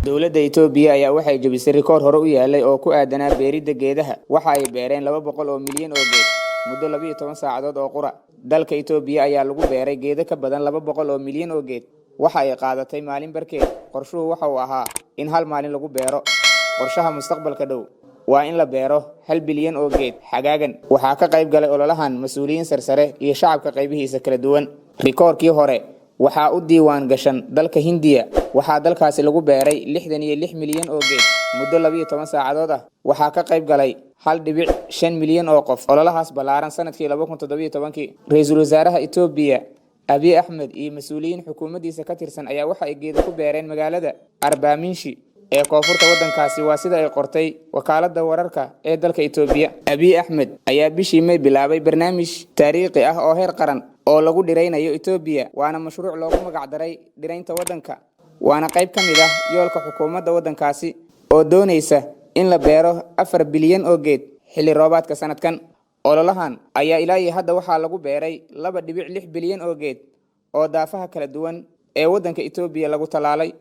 Dowladda Itoobiya ayaa waxay jebisay rikoor hore u yaalay oo ku aadanaa beeridda geedaha. Waxa ay beereen 200 milyan oo geed muddo 12 saacadood oo qura. Dalka Itoobiya ayaa lagu beeray geedo ka badan 200 milyan oo geed. Waxa ay qaadatay maalin barkeed. Qorshuhu waxa uu ahaa in hal maalin lagu beero. Qorshaha mustaqbalka dhow waa in la beero 1 bilyan oo geed xagaagan. Waxaa ka qayb galay ololahan mas-uuliyiin sarsare iyo shacabka qaybihiisa kala duwan. Rikoorkii hore waxaa u diiwaan gashan dalka Hindiya. Waxaa dalkaasi lagu beeray 66 milyan oo geed muddo 12 saacadood ah. Waxaa ka qayb galay 1.5 milyan oo qof ololahaas ballaaran sanadkii 2017-kii. Ra-iisul wasaaraha Itoobiya Abiy Axmed iyo mas-uuliyiin xukuumaddiisa ka tirsan ayaa waxa ay geedo ku beereen magaalada Arbaminshi ee koonfurta waddankaasi, waa sida ay qortay wakaaladda wararka ee dalka Itoobiya. Abiy Axmed ayaa bishii May bilaabay barnaamij taariikhi ah oo heer qaran oo lagu dhiraynayo Itoobiya, waana mashruuc loogu magacdaray dhiraynta waddanka, waana qayb ka mid ah yoolka xukuumadda waddankaasi oo doonaysa in la beero 4 bilyan oo geed xilli roobaadka sanadkan. Ololahan ayaa ilaa iyo hadda waxaa lagu beeray 2.6 bilyan oo geed oo daafaha kala duwan ee waddanka Itoobiya lagu tallaalay.